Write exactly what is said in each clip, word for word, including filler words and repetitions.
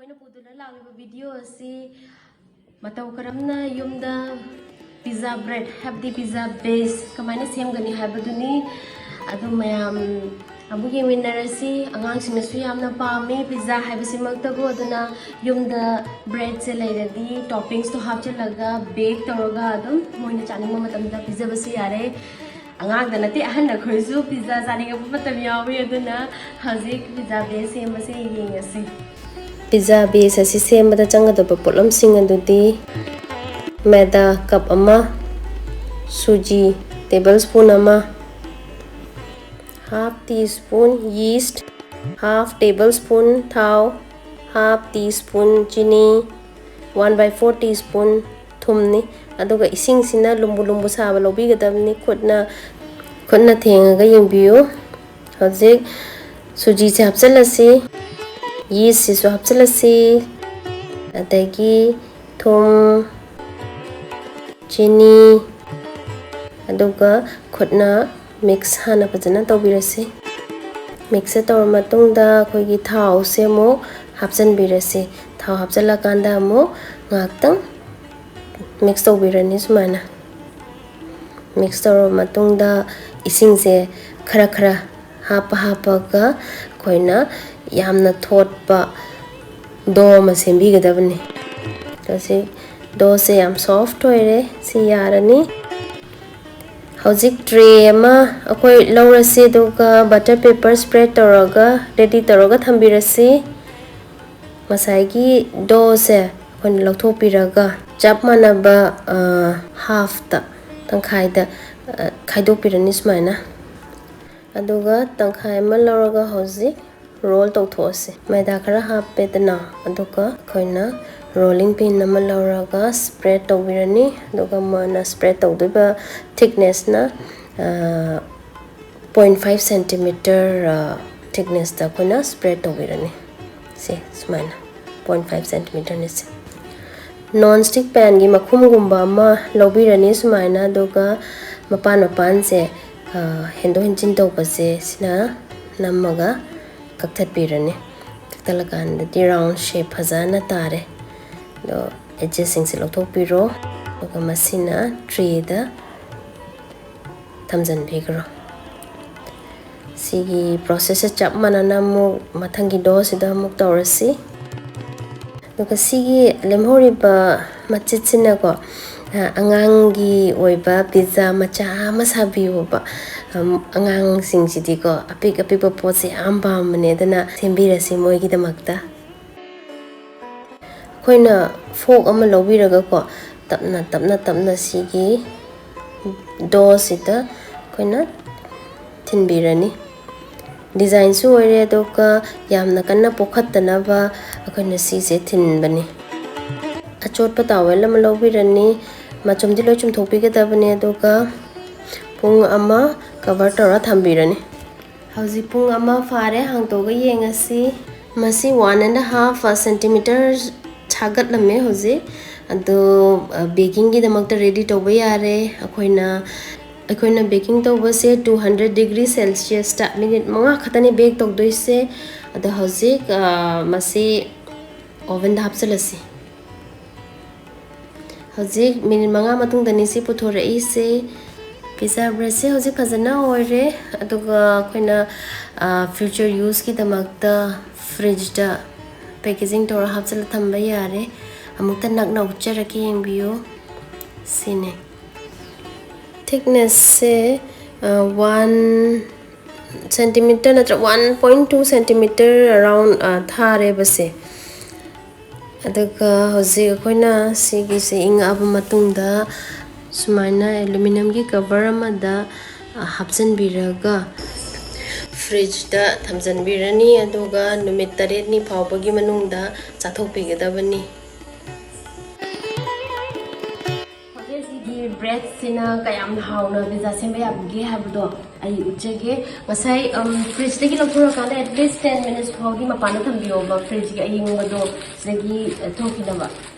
ꯑꯩꯅ ꯄꯨꯗꯨꯅ ꯂꯥꯛꯂꯤꯕ ꯚꯤꯗꯤꯑꯣ ꯑꯁꯤ ꯃꯇꯧ ꯀꯔꯝꯅ ꯌꯨꯝꯗ ꯄꯤꯖꯥ ꯕ꯭ꯔꯦꯗ, ꯍꯥꯏꯕꯗꯤ ꯄꯤꯖꯥ ꯕꯦꯁ ꯀꯃꯥꯏꯅ ꯁꯦꯝꯒꯅꯤ ꯍꯥꯏꯕꯗꯨꯅꯤ꯫ ꯑꯗꯨ ꯃꯌꯥꯝ ꯑꯃꯨꯛ ꯌꯦꯡꯃꯤꯟꯅꯔꯁꯤ꯫ ꯑꯉꯥꯡꯁꯤꯡꯅꯁꯨ ꯌꯥꯝꯅ ꯄꯥꯝꯃꯤ ꯄꯤꯖꯥ ꯍꯥꯏꯕꯁꯤꯃꯛꯇꯕꯨ, ꯑꯗꯨꯅ ꯌꯨꯝꯗ ꯕ꯭ꯔꯦꯗꯁꯦ ꯂꯩꯔꯗꯤ ꯇꯣꯞꯄꯤꯡꯁꯇꯣ ꯍꯥꯞꯆꯤꯜꯂꯒ ꯕꯦꯛ ꯇꯧꯔꯒ ꯑꯗꯨꯝ ꯃꯣꯏꯅ ꯆꯥꯅꯤꯡꯕ ꯃꯇꯝꯗ ꯄꯤꯖꯕꯁꯨ ꯌꯥꯔꯦ꯫ ꯑꯉꯥꯡꯗ ꯅꯠꯇꯦ, ꯑꯍꯟ ꯑꯩꯈꯣꯏꯁꯨ ꯄꯤꯖꯥ ꯆꯥꯅꯤꯡꯉꯛꯄ ꯃꯇꯝ ꯌꯥꯎꯏ꯫ ꯑꯗꯨꯅ ꯍꯧꯖꯤꯛ ꯄꯤꯖꯥ ꯕꯦꯁ ꯁꯦꯝꯕꯁꯦ ꯌꯦꯡꯉꯁꯤ꯫ ꯄꯤꯖꯥ ꯕꯦꯁ ꯑꯁꯤ ꯁꯦꯝꯕꯗ ꯆꯪꯒꯗꯕ ꯄꯣꯠꯂꯝꯁꯤꯡ ꯑꯗꯨꯗꯤ ꯃꯦꯗꯥ ꯀꯞ ꯑꯃ, ꯁꯨꯖꯤ ꯇꯦꯕꯜ ꯁ꯭ꯄꯨꯟ ꯑꯃ, half teaspoon yeast, half table spoon ꯊꯥꯎ, half teaspoon ꯆꯤꯅꯤ, one by four teaspoon ꯊꯨꯝꯅꯤ꯫ ꯑꯗꯨꯒ ꯏꯁꯤꯡꯁꯤꯅ ꯂꯨꯝꯕꯨ ꯂꯨꯝꯕꯨ ꯁꯥꯕ ꯂꯧꯕꯤꯒꯗꯕꯅꯤ꯫ ꯈꯨꯠꯅ, ꯈꯨꯠꯅ ꯊꯦꯡꯉꯒ ꯌꯦꯡꯕꯤꯌꯨ꯫ ꯍꯧꯖꯤꯛ ꯁꯨꯖꯤꯁꯦ ꯍꯥꯞꯆꯤꯜꯂꯁꯤ, ꯌꯤꯁꯁꯤꯁꯨ ꯍꯥꯞꯆꯤꯜꯂꯁꯤ, ꯑꯗꯒꯤ ꯊꯨꯝ, ꯆꯤꯅꯤ, ꯑꯗꯨꯒ ꯈꯨꯠꯅ ꯃꯤꯛꯁ ꯍꯥꯟꯅ ꯐꯖꯅ ꯇꯧꯕꯤꯔꯁꯤ꯫ ꯃꯤꯛꯁꯁꯦ ꯇꯧꯔ ꯃꯇꯨꯡꯗ ꯑꯩꯈꯣꯏꯒꯤ ꯊꯥꯎꯁꯦ ꯑꯃꯨꯛ ꯍꯥꯞꯆꯤꯟꯕꯤꯔꯁꯤ꯫ ꯊꯥꯎ ꯍꯥꯞꯆꯤꯜꯂꯀꯥꯟꯗ ꯑꯃꯨꯛ ꯉꯥꯏꯍꯥꯛꯇꯪ ꯃꯤꯛꯁ ꯇꯧꯕꯤꯔꯅꯤ꯫ ꯁꯨꯃꯥꯏꯅ ꯃꯤꯛꯁ ꯇꯧꯔꯕ ꯃꯇꯨꯡꯗ ꯏꯁꯤꯡꯁꯦ ꯈꯔ ꯈꯔ ꯍꯥꯞꯄ ꯍꯥꯞꯄꯒ ꯑꯩꯈꯣꯏꯅ ꯌꯥꯝꯅ ꯊꯣꯠꯄ ꯗꯣ ꯑꯃ ꯁꯦꯝꯕꯤꯒꯗꯕꯅꯤ꯫ ꯍꯧꯖꯤꯛ ꯗꯣꯁꯦ ꯌꯥꯝ ꯁꯣꯐ꯭ꯠ ꯑꯣꯏꯔꯦ꯫ ꯁꯤ ꯌꯥꯔꯅꯤ꯫ ꯍꯧꯖꯤꯛ ꯇ꯭ꯔꯦ ꯑꯃ ꯑꯩꯈꯣꯏ ꯂꯧꯔꯁꯤ, ꯑꯗꯨꯒ ꯕꯇꯔ ꯄꯦꯄꯔ ꯁ꯭ꯄ꯭ꯔꯦꯗ ꯇꯧꯔꯒ ꯔꯦꯗꯤ ꯇꯧꯔꯒ ꯊꯝꯕꯤꯔꯁꯤ꯫ ꯉꯁꯥꯏꯒꯤ ꯗꯣꯁꯦ ꯑꯩꯈꯣꯏꯅ ꯂꯧꯊꯣꯛꯄꯤꯔꯒ ꯆꯞ ꯃꯥꯟꯅꯕ, ꯑ, ꯍꯥꯐꯇ, ꯇꯪꯈꯥꯏꯗ, ꯑ, ꯈꯥꯏꯗꯣꯛꯄꯤꯔꯅꯤ ꯁꯨꯃꯥꯏꯅ꯫ ꯑꯗꯨꯒ ꯇꯪꯈꯥꯏ ꯑꯃ ꯂꯧꯔꯒ ꯍꯧꯖꯤꯛ ꯔꯣꯜ ꯇꯧꯊꯣꯛꯑꯁꯤ꯫ ꯃꯩꯗꯥ ꯈꯔ ꯍꯥꯞꯄꯦꯗꯅ, ꯑꯗꯨꯒ ꯑꯩꯈꯣꯏꯅ ꯔꯣꯂꯤꯡ ꯄꯤꯟ ꯑꯃ ꯂꯧꯔꯒ ꯁ꯭ꯄ꯭ꯔꯦꯗ ꯇꯧꯕꯤꯔꯅꯤ꯫ ꯑꯗꯨꯒ ꯃꯥꯅ ꯁ꯭ꯄ꯭ꯔꯦꯗ ꯇꯧꯗꯣꯏꯕ ꯊꯤꯛꯅꯦꯁꯅ, ꯑ, ꯄꯣꯏꯟ ꯐꯥꯏꯚ ꯁꯦꯟꯇꯤꯃꯤꯇꯔ, ꯑ, ꯊꯤꯛꯅꯦꯁꯇ ꯑꯩꯈꯣꯏꯅ ꯁ꯭ꯄ꯭ꯔꯦꯗ ꯇꯧꯕꯤꯔꯅꯤ꯫ ꯁꯦ, ꯁꯨꯃꯥꯏꯅ ꯄꯣꯏꯟ ꯐꯥꯏꯚ ꯁꯦꯟꯇꯤꯃꯤꯇꯔꯅꯤ ꯁꯦ꯫ ꯅꯣꯟ ꯁ꯭ꯇꯤꯛ ꯄꯦꯟꯒꯤ ꯃꯈꯨꯝꯒꯨꯝꯕ ꯑꯃ ꯂꯧꯕꯤꯔꯅꯤ ꯁꯨꯃꯥꯏꯅ, ꯑꯗꯨꯒ ꯃꯄꯥꯟ ꯃꯄꯥꯟꯁꯦ, ꯑ, ꯍꯦꯟꯗꯣꯛ ꯍꯦꯟꯖꯤꯟ ꯇꯧꯕꯁꯦ ꯁꯤꯅ ꯅꯝꯃꯒ ꯀꯛꯊꯠꯄꯤꯔꯅꯤ꯫ ꯀꯛꯊꯠꯂꯀꯥꯟꯗꯗꯤ round shape ꯐꯖꯅ ꯇꯥꯔꯦ꯫ ꯑꯗꯣ edgesꯁꯤꯡꯁꯦ ꯂꯧꯊꯣꯛꯄꯤꯔꯣ꯫ ꯑꯗꯨꯒ ꯃꯁꯤꯅ trayꯗ ꯊꯝꯖꯤꯟꯕꯤꯈ꯭ꯔꯣ꯫ ꯁꯤꯒꯤ processꯁꯦ ꯆꯞ ꯃꯥꯟꯅꯅ ꯑꯃꯨꯛ ꯃꯊꯪꯒꯤ doughꯁꯤꯗ ꯑꯃꯨꯛ ꯇꯧꯔꯁꯤ꯫ ꯑꯗꯨꯒ ꯁꯤꯒꯤ ꯂꯦꯝꯍꯧꯔꯤꯕ ꯃꯆꯤꯠꯁꯤꯅꯀꯣ, ꯑ, ꯑꯉꯥꯡꯒꯤ ꯑꯣꯏꯕ pizza ꯃꯆꯥ ꯑꯃ ꯁꯥꯕꯤꯌꯣꯕ꯫ ꯑꯝ, ꯑꯉꯥꯡꯁꯤꯡꯁꯤꯗꯤꯀꯣ, ꯑꯄꯤꯛ ꯑꯄꯤꯛꯄ ꯄꯣꯠꯁꯦ ꯌꯥꯝ ꯄꯥꯝꯕꯅꯦ, ꯑꯗꯨꯅ ꯁꯦꯝꯕꯤꯔꯁꯤ ꯃꯣꯏꯒꯤꯗꯃꯛꯇ꯫ ꯑꯩꯈꯣꯏꯅ fork ꯑꯃ ꯂꯧꯕꯤꯔꯒꯀꯣ, ꯇꯞꯅ, ꯇꯞꯅ, ꯇꯞꯅ ꯁꯤꯒꯤ doughꯁꯤꯗ ꯑꯩꯈꯣꯏꯅ ꯊꯤꯟꯕꯤꯔꯅꯤ꯫ Designꯁꯨ ꯑꯣꯏꯔꯦ, ꯑꯗꯨꯒ ꯌꯥꯝꯅ ꯀꯟꯅ ꯄꯣꯈꯠꯇꯅꯕ ꯑꯩꯈꯣꯏꯅ ꯁꯤꯁꯦ ꯊꯤꯟꯕꯅꯤ꯫ ꯑꯆꯣꯠꯄ towel ꯑꯃ ꯂꯧꯕꯤꯔꯅꯤ, ꯃꯆꯨꯝꯗꯤ ꯂꯣꯏ ꯆꯨꯝꯊꯣꯛꯄꯤꯒꯗꯕꯅꯤ, ꯑꯗꯨꯒ ꯄꯨꯡ ꯑꯃ cover ꯇꯧꯔ ꯊꯝꯕꯤꯔꯅꯤ꯫ ꯍꯧꯖꯤꯛ ꯄꯨꯡ ꯑꯃ ꯐꯥꯔꯦ, ꯍꯥꯡꯇꯣꯛꯑꯒ ꯌꯦꯡꯉꯁꯤ꯫ ꯃꯁꯤ one and half centimeter ꯁꯥꯒꯠꯂꯝꯃꯦ ꯍꯧꯖꯤꯛ꯫ ꯑꯗꯣ, ꯑ, bakingꯒꯤꯗꯃꯛꯇ ready ꯇꯧꯕ ꯌꯥꯔꯦ꯫ ꯑꯩꯈꯣꯏꯅ, ꯑꯩꯈꯣꯏꯅ baking ꯇꯧꯕꯁꯦ two hundred degree Celsiusꯇ minute ꯃꯉꯥ ꯈꯛꯇꯅꯤ bake ꯇꯧꯗꯣꯏꯁꯦ꯫ ꯑꯗꯣ ꯍꯧꯖꯤꯛ, ꯑ, ꯃꯁꯤ ovenꯗ ꯍꯥꯞꯆꯤꯜꯂꯁꯤ꯫ ꯍꯧꯖꯤꯛ minute ꯃꯉꯥ ꯃꯇꯨꯡꯗꯅꯤ ꯁꯤ ꯄꯨꯊꯣꯔꯛꯏꯁꯦ꯫ Pizza breadꯁꯦ ꯍꯧꯖꯤꯛ ꯐꯖꯅ ꯑꯣꯏꯔꯦ꯫ ꯑꯗꯨꯒ ꯑꯩꯈꯣꯏꯅ, ꯑ, future useꯀꯤꯗꯃꯛꯇ fridgeꯇ packaging ꯇꯧꯔ ꯍꯥꯞꯆꯤꯜꯂ ꯊꯝꯕ ꯌꯥꯔꯦ꯫ ꯑꯃꯨꯛꯇ ꯅꯛꯅ ꯎꯠꯆꯔꯛꯀꯦ, ꯌꯦꯡꯕꯤꯌꯨ꯫ ꯁꯤꯅꯦ꯫ Thicknessꯁꯦ, ꯑ, one centimeter ꯅꯠꯇ꯭ꯔꯒ one point two centimeter around, ꯑ, ꯊꯥꯔꯦꯕꯁꯦ꯫ ꯑꯗꯨꯒ ꯍꯧꯖꯤꯛ ꯑꯩꯈꯣꯏꯅ ꯁꯤꯒꯤꯁꯦ ꯏꯪꯉꯛꯑꯕ ꯃꯇꯨꯡꯗ ꯁꯨꯃꯥꯏꯅ aluminiumꯒꯤ cover ꯑꯃꯗ, ꯑ, ꯍꯥꯞꯆꯤꯟꯕꯤꯔꯒ fridgeꯇ ꯊꯝꯖꯤꯟꯕꯤꯔꯅꯤ꯫ ꯑꯗꯨꯒ ꯅꯨꯃꯤꯠ ꯇꯔꯦꯠꯅꯤ ꯐꯥꯎꯕꯒꯤ ꯃꯅꯨꯡꯗ ꯆꯥꯊꯣꯛꯄꯤꯒꯗꯕꯅꯤ꯫ ꯍꯧꯖꯤꯛ ꯑꯁꯤꯒꯤ breadꯁꯤꯅ ꯀꯌꯥꯝ ꯍꯥꯎꯅ pizza ꯁꯦꯝꯕ ꯌꯥꯕꯒꯦ ꯍꯥꯏꯕꯗꯣ ꯑꯩ ꯎꯠꯆꯒꯦ꯫ ꯉꯁꯥꯏ, ꯎꯝ, fridgeꯇꯒꯤ ꯂꯧꯊꯣꯔꯀꯥꯟꯗ at least ten minutes ꯐꯥꯎꯗꯤ ꯃꯄꯥꯟꯗ ꯊꯝꯕꯤꯌꯣꯕ, fridgeꯀꯤ ꯑꯌꯤꯡꯕꯗꯣ ꯁꯤꯗꯒꯤ, ꯑ, ꯊꯣꯛꯈꯤꯅꯕ꯫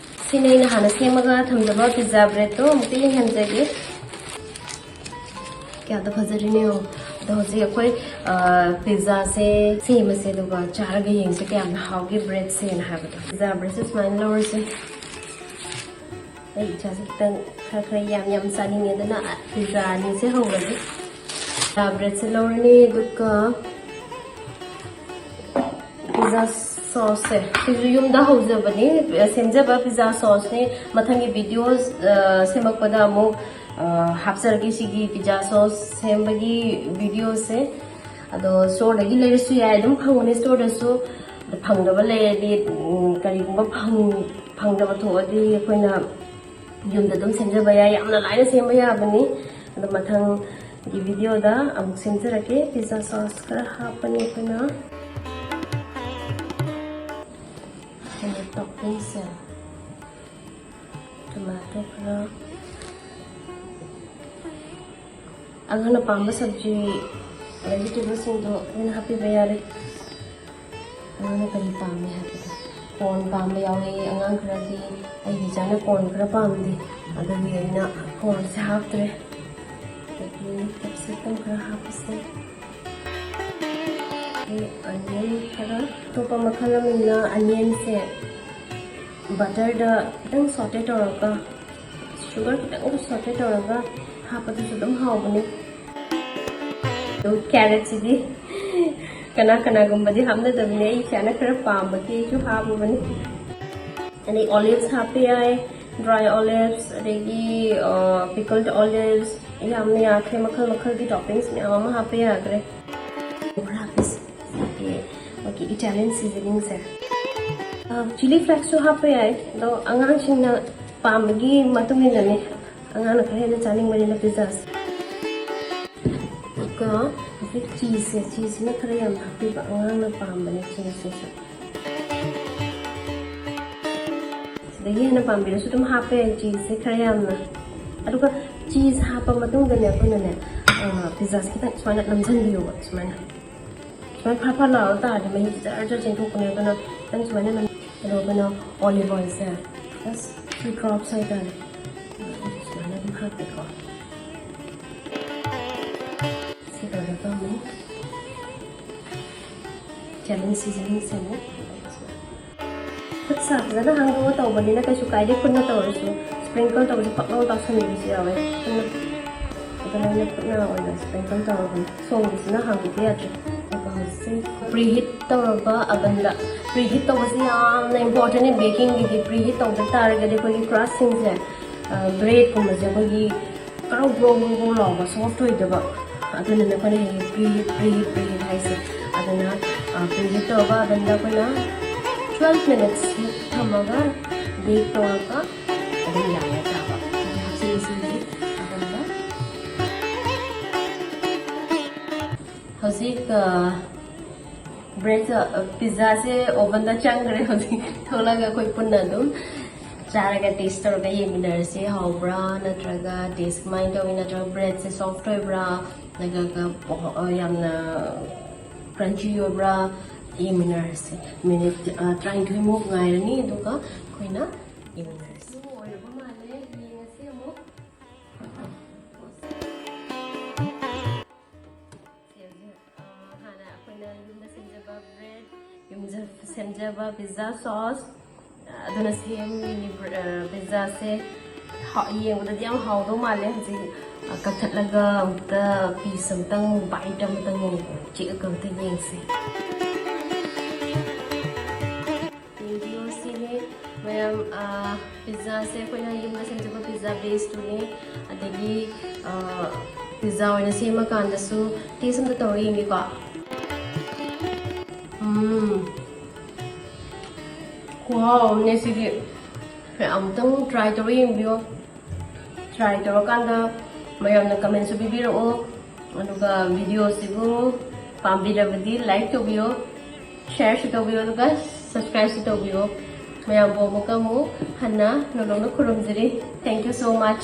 ꯁꯤꯅ ꯑꯩꯅ ꯍꯥꯟꯅ ꯁꯦꯝꯃꯒ ꯊꯝꯖꯕ pizza breadꯇꯣ ꯑꯃꯨꯛꯇ ꯌꯦꯡꯍꯟꯖꯒꯦ꯫ ꯀꯌꯥꯗ ꯐꯖꯔꯤꯅꯣ ꯌꯦꯡꯉꯣ꯫ ꯍꯧꯖꯤꯛ ꯑꯩꯈꯣꯏ ꯄꯤꯖꯥꯁꯦ ꯁꯦꯝꯃꯁꯦ, ꯑꯗꯨꯒ ꯆꯥꯔꯒ ꯌꯦꯡꯁꯦ ꯀꯌꯥꯝꯅ ꯍꯥꯎꯒꯦ ꯕ꯭ꯔꯦꯗꯁꯦꯅ ꯍꯥꯏꯕꯗꯣ꯫ ꯄꯤꯖꯥ ꯕ꯭ꯔꯦꯗꯁꯦ ꯁꯨꯃꯥꯏꯅ ꯂꯧꯔꯁꯦ꯫ ꯑꯩ ꯏꯆꯥꯁꯦ ꯈꯤꯇꯪ ꯈꯔ ꯈꯔ ꯌꯥꯝ ꯌꯥꯝ ꯆꯥꯅꯤꯡꯉꯦ, ꯑꯗꯨꯅ ꯄꯤꯖꯥ ꯑꯅꯤꯁꯦ ꯍꯧꯔꯒꯦ꯫ ꯄꯤꯖꯥ ꯕ꯭ꯔꯦꯗꯁꯦ ꯂꯧꯔꯅꯤ, ꯑꯗꯨꯒ ꯄꯤꯖꯥ ꯁꯣꯁꯁꯦ ꯁꯤꯁꯨ ꯌꯨꯝꯗ ꯍꯧꯖꯕꯅꯤ, ꯁꯦꯝꯖꯕ ꯄꯤꯖꯥ ꯁꯣꯁꯅꯤ꯫ ꯃꯊꯪꯒꯤ ꯚꯤꯗꯤꯑꯣ ꯁꯦꯝꯃꯛꯄꯗ ꯑꯃꯨꯛ ꯍꯥꯞꯆꯔꯒꯦ ꯁꯤꯒꯤ ꯄꯤꯖꯥ ꯁꯣꯁ ꯁꯦꯝꯕꯒꯤ ꯚꯤꯗꯤꯑꯣꯁꯦ꯫ ꯑꯗꯣ ꯁ꯭ꯇꯣꯔꯗꯒꯤ ꯂꯩꯔꯁꯨ ꯌꯥꯏ, ꯑꯗꯨꯝ ꯐꯪꯕꯅꯤ ꯁ꯭ꯇꯣꯔꯗꯁꯨ꯫ ꯑꯗꯣ ꯐꯪꯗꯕ ꯂꯩꯔꯗꯤ, ꯎꯝ, ꯀꯔꯤꯒꯨꯝꯕ ꯐꯪ-, ꯐꯪꯗꯕ ꯊꯣꯛꯑꯗꯤ ꯑꯩꯈꯣꯏꯅ ꯌꯨꯝꯗ ꯑꯗꯨꯝ ꯁꯦꯝꯖꯕ ꯌꯥꯏ, ꯌꯥꯝꯅ ꯂꯥꯏꯅ ꯁꯦꯝꯕ ꯌꯥꯕꯅꯤ꯫ ꯑꯗꯣ ꯃꯊꯪꯒꯤ ꯚꯤꯗꯤꯑꯣꯗ ꯑꯃꯨꯛ ꯁꯦꯝꯖꯔꯛꯀꯦ꯫ ꯄꯤꯖꯥ ꯁꯣꯁ ꯈꯔ ꯍꯥꯞꯄꯅꯤ ꯑꯩꯈꯣꯏꯅ꯫ ꯑꯗꯨꯒ ꯇꯣꯞꯄꯤꯡꯁꯦ ꯇꯣꯃꯦꯇꯣ ꯈꯔ, ꯑꯉꯥꯡꯅ ꯄꯥꯝꯕ ꯁꯕꯖꯤ, ꯚꯦꯖꯤꯇꯦꯕꯜꯁꯤꯡꯗꯣ ꯂꯣꯏꯅ ꯍꯥꯞꯄꯤꯕ ꯌꯥꯔꯦ꯫ ꯑꯉꯥꯡꯅ ꯀꯔꯤ ꯄꯥꯝꯃꯤ ꯍꯥꯏꯕꯗꯣ꯫ ꯀꯣꯔꯟ ꯄꯥꯝꯕ ꯌꯥꯎꯋꯤ ꯑꯉꯥꯡ ꯈꯔꯗꯤ, ꯑꯩꯒꯤ ꯏꯆꯥꯅ ꯀꯣꯔꯟ ꯈꯔ ꯄꯥꯝꯗꯦ, ꯑꯗꯨꯒꯤ ꯑꯩꯅ ꯀꯣꯔꯟꯁꯦ ꯍꯥꯞꯇ꯭ꯔꯦ꯫ ꯑꯗꯒꯤ ꯀꯦꯞꯁꯤꯀꯝ ꯈꯔ ꯍꯥꯞꯄꯁꯦ꯫ ꯑꯗꯒꯤ ꯑꯅꯤꯌꯟ ꯈꯔ, ꯑꯇꯣꯞꯄ ꯃꯈꯜ ꯑꯃꯅ ꯑꯅꯤꯌꯟꯁꯦ ꯕꯇꯔꯗ ꯈꯤꯇꯪ ꯁꯣꯇꯦ ꯇꯧꯔꯒ, ꯁꯨꯒꯔ ꯈꯤꯇꯪ ꯁꯣꯇꯦ ꯇꯧꯔꯒ ꯍꯥꯞꯄꯗꯨꯁꯨ ꯑꯗꯨꯝ ꯍꯥꯎꯕꯅꯤ꯫ ꯑꯗꯨ ꯀꯦꯔꯠꯁꯤꯗꯤ ꯀꯅꯥ ꯀꯅꯥꯒꯨꯝꯕꯗꯤ ꯍꯥꯞꯅꯗꯕꯅꯦ, ꯑꯩ ꯏꯆꯥꯅ ꯈꯔ ꯄꯥꯝꯕꯒꯤ ꯑꯩꯁꯨ ꯍꯥꯞꯄꯕꯅꯤ꯫ ꯑꯗꯩ ꯑꯣꯂꯤꯚꯁ ꯍꯥꯞꯄ ꯌꯥꯏ, ꯗ꯭ꯔꯥꯏ ꯑꯣꯂꯤꯚꯁ, ꯑꯗꯒꯤ ꯄꯤꯀꯜ ꯑꯣꯂꯤꯚꯁ, ꯌꯥꯝꯅ ꯌꯥꯈ꯭ꯔꯦ, ꯃꯈꯜ ꯃꯈꯜꯒꯤ ꯇꯣꯞꯄꯤꯡꯁ ꯃꯌꯥꯝ ꯑꯃ ꯍꯥꯞꯄ ꯌꯥꯈ꯭ꯔꯦ꯫ ꯈꯔ ꯍꯥꯞꯄꯤꯁꯦ꯫ ꯑꯩꯈꯣꯏꯒꯤ Italian seasoningꯁꯦ꯫ ꯆꯤꯂꯤ ꯐ꯭ꯂꯦꯛꯁꯁꯨ ꯍꯥꯞꯄ ꯌꯥꯏ, ꯑꯗꯣ ꯑꯉꯥꯡꯁꯤꯡꯅ ꯄꯥꯝꯕꯒꯤ ꯃꯇꯨꯡ ꯏꯟꯅꯅꯤ꯫ ꯑꯉꯥꯡꯅ ꯈꯔ ꯍꯦꯟꯅ ꯆꯥꯅꯤꯡꯕꯅꯤꯅ ꯄꯤꯖꯥꯁꯦ꯫ ꯑꯗꯨꯒ ꯍꯧꯖꯤꯛ ꯆꯤꯁꯁꯦ, ꯆꯤꯁꯁꯤꯅ ꯈꯔ ꯌꯥꯝ ꯍꯥꯞꯄꯤꯕ, ꯑꯉꯥꯡꯅ ꯄꯥꯝꯕꯅꯦ ꯆꯤꯁꯁꯤꯁꯨ꯫ ꯁꯤꯗꯒꯤ ꯍꯦꯟꯅ ꯄꯥꯝꯕꯤꯔꯁꯨ ꯑꯗꯨꯝ ꯍꯥꯞꯄ ꯌꯥꯏ ꯆꯤꯁꯁꯦ ꯈꯔ ꯌꯥꯝꯅ꯫ ꯑꯗꯨꯒ ꯆꯤꯁ ꯍꯥꯞꯄ ꯃꯇꯨꯡꯗꯅꯦ ꯑꯩꯈꯣꯏꯅꯅꯦ, ꯄꯤꯖꯥꯁꯦ ꯈꯤꯇꯪ ꯁꯨꯃꯥꯏꯅ ꯅꯝꯁꯤꯟꯕꯤꯌꯣꯕ, ꯁꯨꯃꯥꯏꯅ꯫ ꯁꯨꯃꯥꯏꯅ ꯐꯔ ꯐꯔ ꯂꯥꯎꯔ ꯇꯥꯔꯗꯤ ꯃꯍꯤꯁꯦ ꯖꯔ ꯖꯔ ꯆꯦꯟꯊꯣꯛꯄꯅꯦ, ꯑꯗꯨꯅ ꯈꯤꯇꯪ ꯁꯨꯃꯥꯏꯅ ꯑꯗꯨꯝ, ꯑꯗꯣ ꯑꯩꯈꯣꯏꯅ ꯑꯣꯂꯤꯚ ꯑꯣꯏꯜꯁꯦ just few drops ꯍꯥꯏꯇꯥꯔꯦ, ꯁꯨꯃꯥꯏꯅ ꯑꯗꯨꯝ ꯍꯥꯞꯄꯦꯀꯣ꯫ ꯁꯤ ꯇꯧꯔꯒ Italian seasoning ꯁꯦ ꯑꯃꯨꯛ ꯈꯨꯠ ꯁꯥ ꯐꯖꯅ ꯍꯥꯡꯗꯣꯛꯑ ꯇꯧꯕꯅꯤꯅ ꯀꯩꯁꯨ ꯀꯥꯏꯗꯦ, ꯈꯨꯠꯅ ꯇꯧꯔꯁꯨ꯫ Sprinkle ꯇꯧꯕꯁꯦ ꯐꯛ ꯂꯥꯎ ꯇꯥꯁꯟꯕꯤꯕꯁꯨ ꯌꯥꯎꯋꯦ꯫ ꯑꯗꯨꯅ ꯑꯗꯨꯅ ꯑꯩꯅ ꯈꯨꯠꯅ ꯑꯣꯏꯅ sprinkle ꯇꯧꯔꯕꯅꯤ꯫ ꯁꯣꯝꯒꯤꯁꯤꯅ ꯍꯥꯡꯗꯣꯛꯄ ꯌꯥꯗ꯭ꯔꯦ꯫ ꯑꯗꯨꯒ ꯍꯧꯖꯤꯛ preheat ꯇꯧꯔꯕ oven ꯗ, preheat ꯇꯧꯕꯁꯤ ꯌꯥꯝꯅ important ꯅꯤ baking ꯒꯤꯗꯤ꯫ Preheat ꯇꯧꯗ ꯇꯥꯔꯒꯗꯤ ꯑꯩꯈꯣꯏꯒꯤ crust ꯁꯤꯡꯁꯦ, ꯑ, bread ꯀꯨꯝꯕꯁꯦ ꯑꯩꯈꯣꯏꯒꯤ ꯀ꯭ꯔꯧ ꯀ꯭ꯔꯧ ꯀ꯭ꯔꯧ ꯀ꯭ꯔꯧ ꯂꯥꯎꯕ, soft ꯑꯣꯏꯗꯕ꯫ ꯑꯗꯨꯅꯅꯦ ꯑꯩꯈꯣꯏꯅ ꯍꯦꯛ preheat, preheat, preheat ꯍꯥꯏꯁꯦ꯫ ꯑꯗꯨꯅ, ꯑ, preheat ꯇꯧꯔꯒ oven ꯗ ꯑꯩꯈꯣꯏꯅ twelve minutes ꯃꯨꯛ ꯊꯝꯃꯒ bake ꯇꯧꯔꯒ ꯑꯗꯨꯝ ꯌꯥꯔꯦ ꯆꯥꯕ꯫ ꯑꯗꯨꯗꯤ ꯍꯥꯞꯆꯤꯜꯂꯁꯤ ꯍꯧꯖꯤꯛ oven ꯗ꯫ ꯍꯧꯖꯤꯛ, ꯑ, bread, ꯑ, pizza ꯁꯦ oven ꯗ ꯆꯪꯈ꯭ꯔꯦ꯫ ꯍꯧꯖꯤꯛ ꯊꯣꯛꯂꯒ ꯑꯩꯈꯣꯏ ꯄꯨꯟꯅ ꯑꯗꯨꯝ ꯆꯥꯔꯒ taste ꯇꯧꯔꯒ ꯌꯦꯡꯃꯤꯟꯅꯔꯁꯤ꯫ ꯍꯥꯎꯕ꯭ꯔꯥ, ꯅꯠꯇ꯭ꯔꯒ taste ꯀꯃꯥꯏꯅ ꯇꯧꯏ, ꯅꯠꯇ꯭ꯔꯒ bread ꯁꯦ soft ꯑꯣꯏꯕ꯭ꯔꯥ, ꯅꯠꯇ꯭ꯔꯒ, ꯑ, ꯌꯥꯝꯅ crunchy ꯑꯣꯏꯕ꯭ꯔꯥ, ꯌꯦꯡꯃꯤꯟꯅꯔꯁꯤ꯫ Minute, ꯑ, ꯇꯔꯥꯅꯤꯊꯣꯏ ꯃꯨꯛ ꯉꯥꯏꯔꯅꯤ, ꯑꯗꯨꯒ ꯑꯩꯈꯣꯏꯅ ꯌꯦꯡꯃꯤꯟꯅꯔꯁꯤ꯫ ꯑꯗꯨ ꯑꯣꯏꯔꯕ ꯃꯥꯜꯂꯦ, ꯌꯦꯡꯉꯁꯤ ꯑꯃꯨꯛ꯫ ꯁꯦ ꯍꯧꯖꯤꯛ, ꯑ, ꯍꯥꯟꯅ ꯑꯩꯈꯣꯏꯅ ꯌꯨꯝꯗ ꯁꯦꯝꯖꯕ bread, ꯌꯨꯝꯗ ꯁꯦꯝꯖꯕ pizza sauce, ꯑ, ꯑꯗꯨꯅ ꯁꯦꯝꯃꯤꯅꯤ꯫ Br-, ꯑ, pizza ꯁꯦ ꯍꯥ-, ꯌꯦꯡꯕꯗꯗꯤ ꯌꯥꯝ ꯍꯥꯎꯗꯧ ꯃꯥꯜꯂꯦ꯫ ꯍꯧꯖꯤꯛ, ꯑ, ꯀꯛꯊꯠꯂꯒ ꯑꯃꯨꯛꯇ piece ꯑꯃꯇꯪ, bite ꯑꯃꯇꯪ ꯆꯤꯛꯑꯒ ꯑꯃꯇ ꯌꯦꯡꯁꯦ꯫ ꯌꯦꯡꯕꯤꯌꯨ, ꯁꯤꯅꯤ ꯃꯌꯥꯝ, ꯑ, pizza ꯁꯦ ꯑꯩꯈꯣꯏꯅ ꯌꯨꯝꯗ ꯁꯦꯝꯖꯕ pizza base ꯇꯨꯅꯤ꯫ ꯑꯗꯒꯤ, ꯑ, pizza ꯑꯣꯏꯅ ꯁꯦꯝꯃꯀꯥꯟꯗꯁꯨ taste ꯑꯝꯇ ꯇꯧꯔ ꯌꯦꯡꯒꯦꯀꯣ꯫ ꯎꯝ꯫ ꯈꯨꯍꯥꯎ ꯑꯃꯅꯦ ꯁꯤꯗꯤ꯫ ꯑꯃꯨꯛꯇꯪ try ꯇꯧꯔ ꯌꯦꯡꯕꯤꯌꯣ꯫ Try ꯇꯧꯔꯀꯥꯟꯗ ꯃꯌꯥꯝꯅ comment ꯁꯨ ꯄꯤꯕꯤꯔꯛꯑꯣ꯫ ꯑꯗꯨꯒ video ꯁꯤꯕꯨ ꯄꯥꯝꯕꯤꯔꯕꯗꯤ like ꯇꯧꯕꯤꯌꯣ, share ꯁꯨ ꯇꯧꯕꯤꯌꯣ, ꯑꯗꯨꯒ subscribe ꯁꯨ ꯇꯧꯕꯤꯌꯣ꯫ ꯃꯌꯥꯝꯕꯨ ꯑꯃꯨꯛꯀ ꯑꯃꯨꯛ ꯍꯟꯅ ꯅꯣꯂꯨꯛꯅ ꯈꯨꯔꯨꯝꯖꯔꯤ꯫ Thank you so much꯫